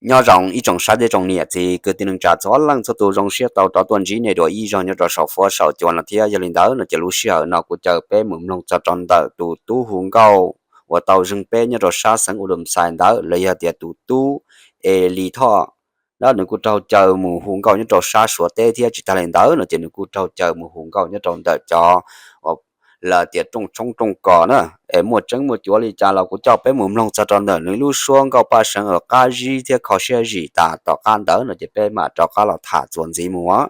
Nyob zoo ib tsoom saib thiab tsoom niam txiv kwv tij neej tsa txhua leej txhua tus, zoo siab tau rov tuaj ntsib nej dua ib zaug nyob rau saum fuab saum cua no thiab. Yog li ntawd no ces lub sij hawm no kuv caw peb mus mloog txog rau ntawm tus tub hu nkauj uas tau zeeg peb nyob rau sab xeev Udomxais ntawd los yog tias tus tub Eli Thoj. Nws kuj raug caw mus hu nkauj nyob rau sab Suav teb thiab. Tsis tag li ntawd no ces nws kuj raug caw mus hu nkauj nyob rau ntawm cov lawv tias rooj tshoob rooj kos na. Es muaj tseeb muaj cuav li cas los kuv coj peb mus mloog txog rau ntawm nws lub suab nkauj paj seev uas qab zib thiab kho siab zim tas. Tom qab ntawd no ces peb mam rov qab los tham txuas ntxiv mus os.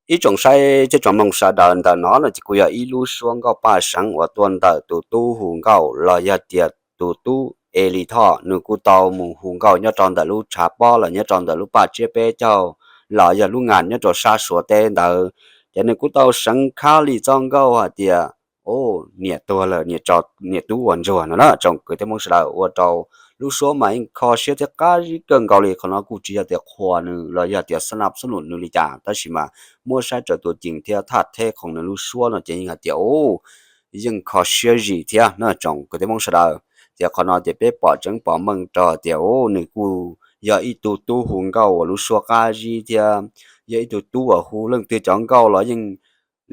Ib tsoom saib thiab tsoom mloog sawv daws, ntawm no no ces kuj yog ib lub suab nkauj paj seev uas tuaj ntawm tus tub hu nkauj los yog tias tus tub Eli Thoj. Nws kuj tau mus hu nkauj nyob rau ntawm lub tshav pob los nyob rau ntawm lub paj tsiab peb caug los yog lub ngas nyob rau sab Suav teb ntawd. Ces nws kuj tau seev khab li txoj nkauj hais tias, Niam tuag lawm, niam tub ua ntsuag no na. Tsoom kwv tij Hmoob sawv daws, ua rau lub suab mas yeej kho siab thiab qab zib kawg nkaus li. Qhov no kuj tsis yog tias qhuas nws los yog tias xab nab xab num nws li cas, tab sis mas muab saib raws tus ceem thiab thaj theb khoom nws lub suab no ces yeej hais tias, u, yeej kho siab zim thiab na tsoom kwv tij Hmoob sawv daws. Ces qhov no ces peb pom tseeb pom meej rau tias, u, nws kuj yog ib tug tub hu nkauj uas lub suab qab zib thiab yog ib tug tub uas hu leej twg cov nkauj los yeej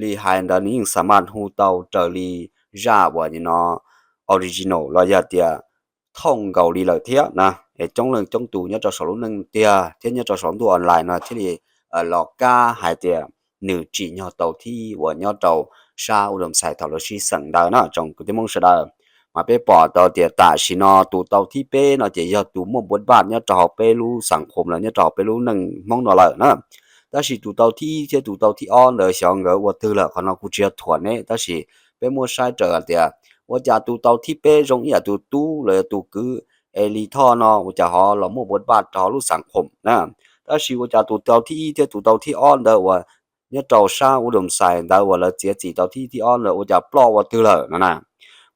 li hais ntawd nws yeej xa maj hu tau raws li zaj uas no original los yog tias thooj nkaus li lawm thiab na. Es coob leej coob tus nyob rau saum lub neej tiag thiab nyob rau saum ntuj online no thiaj li los kab hais tias nws tsim nyog tau thib uas nyob rau sab Udomxais thaum lawv sib xeem ntawd na tsoom kwv tij Hmoob sawv daws. Mas peb pom tau tias tam sim no tus tau thib peb no ces yog tus muaj npuas npaj nyob rau hauv peb lub xeev khoom los nyob rau hauv peb lub neej Hmoob no lawm na. Tab sis tus tau thib ib thiab tus tau thib ob ntawd xyov nkawd ua twg lawm, qhov no kuj tsis yog thuam ne, tab sis peb muab saib raws hais tias ua cas tus tau thib peb zoo ib yam tus tub los yog tus kwv Eli Thoj no ua cas ho los muaj npuas npaj rau hauv lub xeev khoom na. Tab sis ua cas tus tau thib ib thiab tus tau thib ob ntawd uas nyob rau sab Udomxais ntawd uas lawv txiav txim tau thib thib ob ntawd ua cas ploj ua twg lawm no na.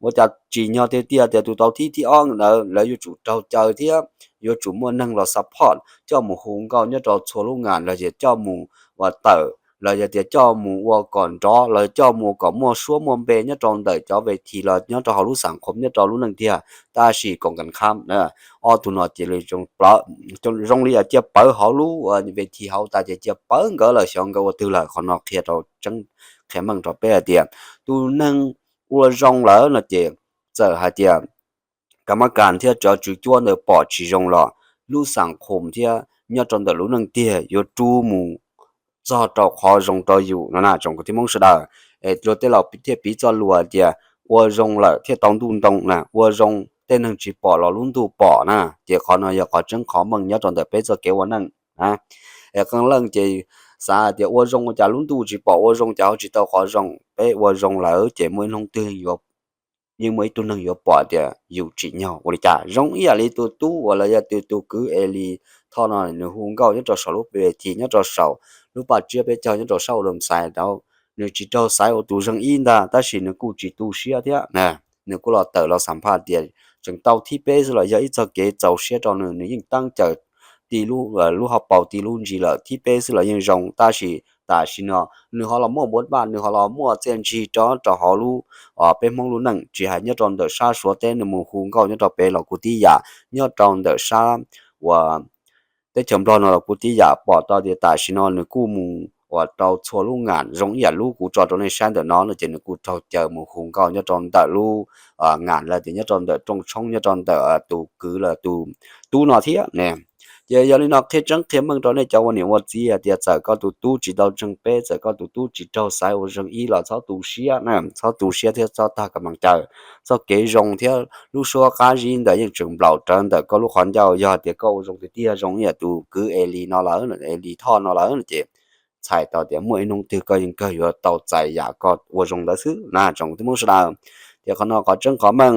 Ua cas tsim nyog tiag tiag tias tus tau thib thib ob ntawd lawv yuav tsum raug caw thiab yuav tsum muaj neeg los support coj mus hu nkauj nyob rau txhua lub ngas los yog coj mus ua tawm los yog tias coj mus ua kom nrov los coj mus kom muaj suab muaj npe nyob rau ntawm cov ve thi los nyob rau hauv lub xeev khoom nyob rau lub neej tiag. Tab sis koom kas khab ob tug no ces zoo li cia pawv hauv lub ve thi hauv tas ces cia pawv nkawd lawm, xyov nkawd ua twg lawm. Qhov no qhia rau tseeb qhia meej rau peb hais tias tus neeg ua zoo lawm no ces txawm hais tias kam mab kas thiab cov tswv cuab ntawd pom tsis zoo los lub xeev khoom thiab nyob rau ntawm lub neej tiag yuav rub mus txog rau qhov zoo rau yus no na tsoom kwv tij Hmoob sawv daws. Es luag tej laus thiaj piv txoj lus tias ua zoo lawm thiaj tau ntuj ntoo na, ua zoo tej neeg tsis pom los lub ntuj pom na. Ces qhov no yog qhov tseeb qhov meej nyob rau ntawm peb txoj kev ua neej. Es qee leej ces xav tias ua zoo ua cas lub ntuj tsis pom, ua zoo cas ho tsis tau qhov zoo. Peb ua zoo lawm ces muaj ib hnub twg yeej muaj ib tug neeg yuav pom tias yus tsim nyog ua li cas. Zoo ib yam li tus tub uas los yog tus kwv Eli Thoj no, nws hu nkauj nyob rau saum lub pes thi nyob rau saum lub paj tsiab peb caug nyob rau sab Udomxais ntawd, nws tsis raug xaiv ua tus zeeg ib ntag, tab sis nws kuj tsis tu siab thiab. Nws kuj los tawm los xam phaj tias tseem tau thib peb xwb los yog ib txoj kev txaus siab rau nws, nws yeej teeb caws ti lub hauv paus ti lub ntsis lawm, thib peb xwb los yeej zoo. Tab sis tam sim no nws ho los muaj npuas npaj, nws ho los muaj txiaj ntsig rov rau hauv lub, peb Hmoob lub neej, tsis hais nyob rau ntawm sab Suav teb nws mus hu nkauj nyob rau pem los kuj tib yam, nyob rau ntawm sab uas teb chaws Nplog no los kuj tib yam. Pom tau tias tam sim no nws kuj mus uas rau txhua lub ngas zoo ib yam lub kuv tso rau nej saib ntawm no no ces nws kuj raug caw mus hu nkauj nyob rau ntawm lub ngas lawv tias nyob rau ntawm rooj tshoob nyob rau ntawm tus kwv los tus tub no thiab ne. Ces yog li no qhia tseeb qhia meej rau nej cov ua niam ua txiv hais tias txawm koj tus tub tsis tau zeeg peb, txawm koj tus tub tsis raug xaiv ua zeeg ib los txhob tu siab na, txhob tu siab thiab txhob tag kas mas caws. Txoj kev zoo thiab lub suab qab zib ntawd yeej tseem nplaum rawv ntawm koj lub qhov ncauj. Yog tias koj ua zoo tiag tiag zoo ib yam tus kwv Eli no lawm, Eli Thoj no lawm ces txhais tau tias muaj ib hnub twg koj yeej kawg yuav tau txais yam koj ua zoo ntawd xwb na tsoom kwv tij Hmoob sawv daws. Ces qhov no qhov tseeb qhov meej,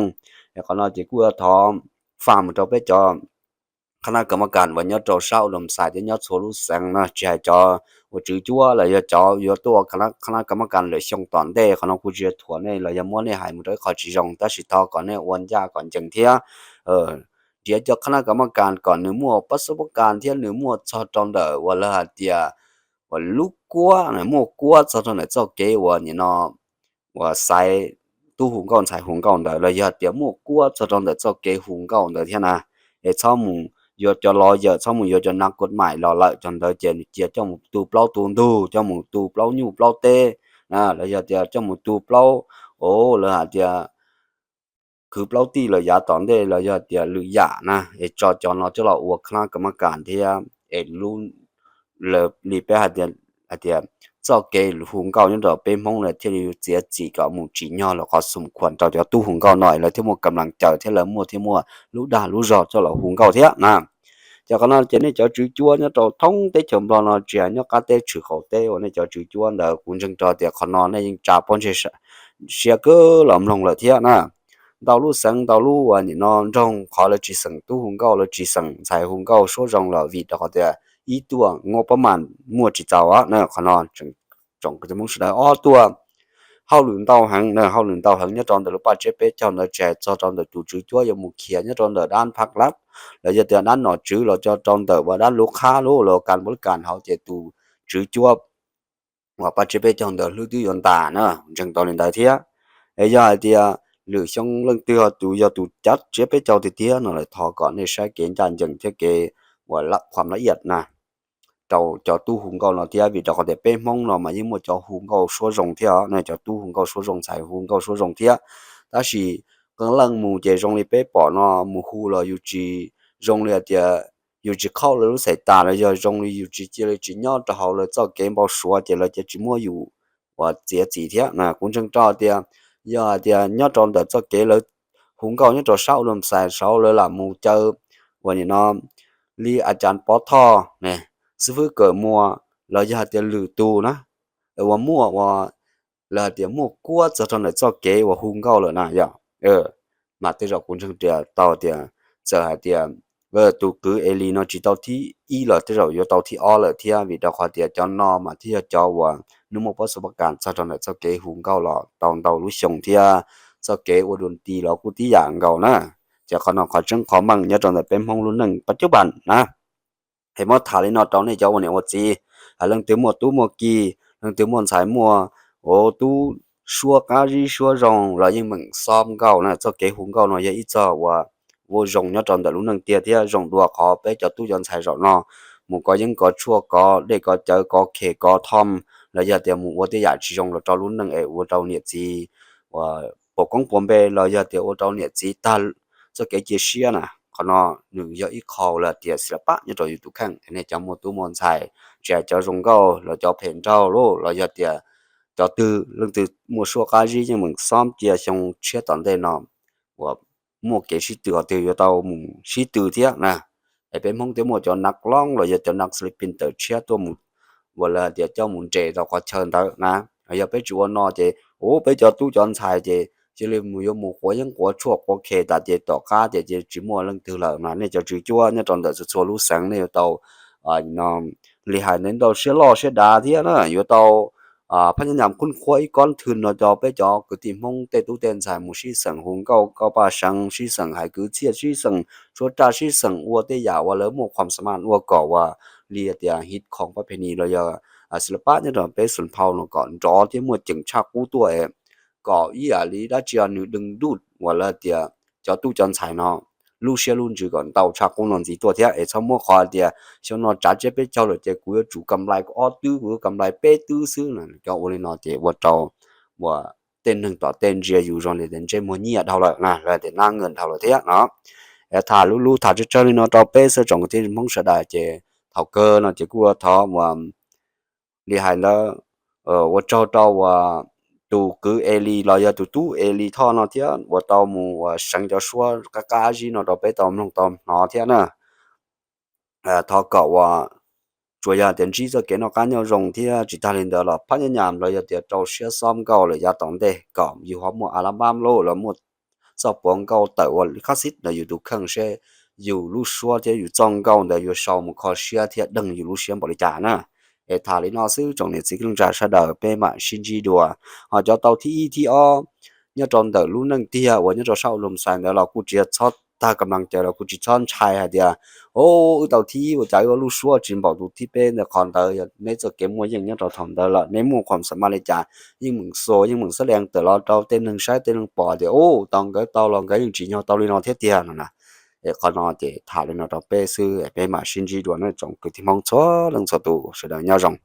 qhov no ces kuj yuav thov faj mus rau peb cov qhab nab kas mab kas uas nyob rau sab Udomxais thiab nyob txhua lub xeev no, tsis hais cov uas tswv cuab los yog cov yuav tuaj ua qhab nab kas mab kas lwm xyoo tom ntej. Qhov no kuj tsis yog thuam nej los yog muab nej hais mus rau ib qho tsis zoo, tab sis thov kom nej ua ncaj kom ncees thiab nrhiav cov qhab nab kas mab kas kom nws muaj pab xub pab kas thiab nws muaj txog rau ntawm uas lawv hais tias uas lub kuab, muaj kuab txog rau ntawm txoj kev uas nim no uas xaiv tub hu nkauj ntxhais hu nkauj ntawd los yog tias muaj kuab txog rau ntawm txoj kev hu nkauj ntawd thiab na. Es txhob mus yuav cov lawyer, txhob mus yuav cov nas kos mais los lawm, cov ntawd ces nws cia coj mus tu plaub tu ntug, coj mus tu plaub nyuj plaub teb, los yog tias coj mus tu plaub, o, lawv hais tias khwv plaub tij lawm yav tom ntej los yog tias lwm yam na, es tso cov no coj los ua qhab nab kas mab kas thiab es lub, li peb hais tias, hais tias txoj kev hu nkauj nyob rau peb Hmoob lawv thiaj li txiav txim kom mus tsim nyog los qhov xum khuam rau cov tub hu nkauj no lawv thiaj muaj kam las caws thiab lawv muaj thiaj muaj lub dag lub zog coj los hu nkauj thiab na. Ces qhov no ces nej cov tswv cuab nyob rau thoob teb chaws Nplog no tsis hais nyob qab teb tshwm qaum teb uas nej cov tswv cuab ntawd kuv ntseeg rau tias qhov no nej yeej tsa pob ntseg siab kawg los mloog lawm thiab na. Ntau lub xeev ntau lub uas nim no nroog qhov lawv tsis xeem tub hu nkauj, lawv tsis xeem ntxhais hu nkauj suab zoo los vim rau qhov tias ib tuaj ngu pab mas muaj tsis txaus na. Qhov no tsoom kwv tij Hmoob sawv daws ob tuaj hauj lwm ntau heev na, hauj lwm ntau heev nyob rau ntawm lub paj tsiab peb caug ntawd tsis hais txog rau ntawm tus tswv cuab yuav mus khiav nyob rau ntawm dab phab lab los yog tias dab nom tswv los rau ntawm uas dab lub qhab lub los kas npab kas hauv ces tus tswv cuab uas paj tsiab peb caug ntawd hlwb twb yuav ntas na, ntseeg tau li ntawd thiab. Es yog hais tias lwm xyoo leej twg ho tus yog tus cav tsiab peb caug tiag tiag no lawm thov kom nej saib kev ncaj ncees thiab kev uas lab qhuam lab iam na rau cov tub hu nkauj no thiab vim rau qhov tias peb Hmoob no mas yeej muaj cov hu nkauj suab zoo thiab na, cov tub hu nkauj suab zoo ntxhais hu nkauj suab zoo thiab. Tab sis qee leej mus ces zoo li peb pom no mus hu los yus tsis, zoo li hais tias yus tsis qhaub lawv lub xaiv tas los yog zoo li yus tsis cia li tsis nyob rau hauv lawv txoj kev npau suav ces lawv cia tsis muab yus uas txiav txim thiab na. Kuv ntseeg rau tias yog hais tias nyob rau ntawm txoj kev lawv hu nkauj nyob rau sab ua lus xais saud lawv lam mus caw uas nim no li a cas pov thoj ne, xib fwb kawm muas los yog hais tias lwm tus na uas muaj uas lawv hais tias muaj kuab txog rau ntawm txoj kev uas hu nkauj lawm na yom. Mas tej zaum kuv ntseeg tias tau tias txawm hais tias tus kwv Eli no tsis tau thib ib los tej zaum yuav tau thib ob lawm thiab vim rau qhov tias cov no mas thiaj yog cov uas nws muaj pob xub pob kas txog rau ntawm txoj kev hu nkauj los tau ntau lub xyoo thiab txoj kev ua dua nti los kuj tib yam nkaus na. Ces qhov no qhov tseeb qhov meej nyob rau ntawm peb Hmoob lub neej pas cub pas na. Es muab tham li no rau nej cov ua niam ua txiv, leej twg muaj tub muaj ki, leej twg muaj ntxhais muaj, ua tub suab qab zib suab zoo los yeej meem xob nkauj na. Txoj kev hu nkauj no yog ib txoj uas ua zoo nyob rau ntawm lub neej tiag thiab zoo dua qhov peb cov tub cov ntxhais zaum no mus kov yeeb kov tshuaj kov dej kov cawv kov khes kov thom los yog tias mus ua tej yam tsis zoo los rau lub neej es ua rau niam txiv uas puas koob puas npe los yog tias ua rau niam txiv tag txoj kev cia siab na. Qhov no nws yog ib qho lawv tias xi lab pab nyob rau yus tus kheej. Nej cov muaj tub muaj ntxhais, tsis hais cov zoo nkauj los cov phem nraug los los yog tias cov twg leej twg muaj suab qab zib yeej meem xob cia xyoo tshiab tom ntej no uas muaj kev sib tw qhov twg yuav tau mus sib tw thiab na. Es peb Hmoob twb muaj cov nav loob los yog cov nav sleeping tawm tshiab tuaj mus uas lawv tias coj mus nres rau qhov chaw ntawd na. Yog peb tsis ua no ces ua peb cov tub cov ntxhais ces cia li mus yuav mus quav yeeb quav tshuaj quav khes tas ces tom qab ces tsis muaj leej twg lawm mas nej cov tswv cuab nyob rau ntawm txhua txhua lub xeev nej yuav tau li hais ntawd ntau siab loj siab dav thiab na yuav tau phab nyab nyam khub qhuab ib kob thwj no rau peb cov kwv tij Hmoob tej tub tej ntxhais mus sib xeem hu nkauj nkauj paj seev, sib xeem hais kwv txhiaj, sib xeem tshuab raj, sib xeem ua tej yam uas lawv muaj qhuam xa mas ua kom uas li tias hib khoom pab phe ni los yog xi lab pab nyob rau peb xeev phau no kom nrov thiab muaj ceem tshaj qub tuaj kom ib yam li dab tsi nws dees duj uas lawv tias cov tub cov ntxhais no lub siab lub ntsws kom ntau tshaj qub no ntxiv tuaj thiab es txhob muab qhov tias xyoo no tsav tsiab peb caug lawm ces kuv yuav tsum kam nplais ob twb, kuv yuav kam nplais peb twb xwb na. Cov ua li no ces ua rau uas tej neeg tom tej ntsia yus zoo li tias ntsej muag nyiaj dhau lawm na, los tias nab nkees dhau lawm thiab no. Es tham lub lub tham tsawg tsawg li no rau peb xwb tsoom kwv tij Hmoob sawv daws ces thaum kawg no ces kuj ua thov uas li hais ntawd ua tsaug rau uas tus kwv Eli los yog tus tub Eli Thoj no thiab uas tau mus uas seev cov suab qab qab zib no rau peb tau mloog tau hnov thiab na. Thov kom uas tsuas yog tias ntsib txoj kev noj qab nyob zoo thiab tsis tag li ntawd los phab nyab nyam los yog tias rau siab xob nkauj lawm yav tom ntej kom yus ho muaj a la bab loj los muaj txoj puav nkauj tawm ua li qab xib ntawm yus tus kheej seb yus lub suab thiab yus txoj nkauj ntawd yuav sau mus kho siab thiab deeg yus lub siab npaum li cas na. Es tham li no xwb tsoom niam txiv kwv tij neej tsa sawv daws peb mam sib ntsib dua. Ho cov tau thib ib thib ob nyob rau ntawm lub neej tiag uas nyob rau sab ua lus xais ntawd los kuj tsis yog txhob tag kam laas caws los kuj tsis txhob ntshai hais tias, o, wb tau thib ua cas wb ua lub suab tsis npaum tus thib peb ntawd. Qhov ntawd yog neb txoj kev muaj yeej nyob rau thaum ntawd lawm, neb muaj khuam xam maj li cas, yeej meem xuas yeej meem xab lees tawm los rau tej neeg saib tej neeg pom tias, u, tau nkawd tau los nkawd yeej tsim nyog tau li no thiab tiag no na. Es qhov no ces tham li no rau peb xwb, peb mam sib ntsib dua nawb tsoom kwv tij Hmoob txhua leej txhua tus, sawv daws nyob zoo.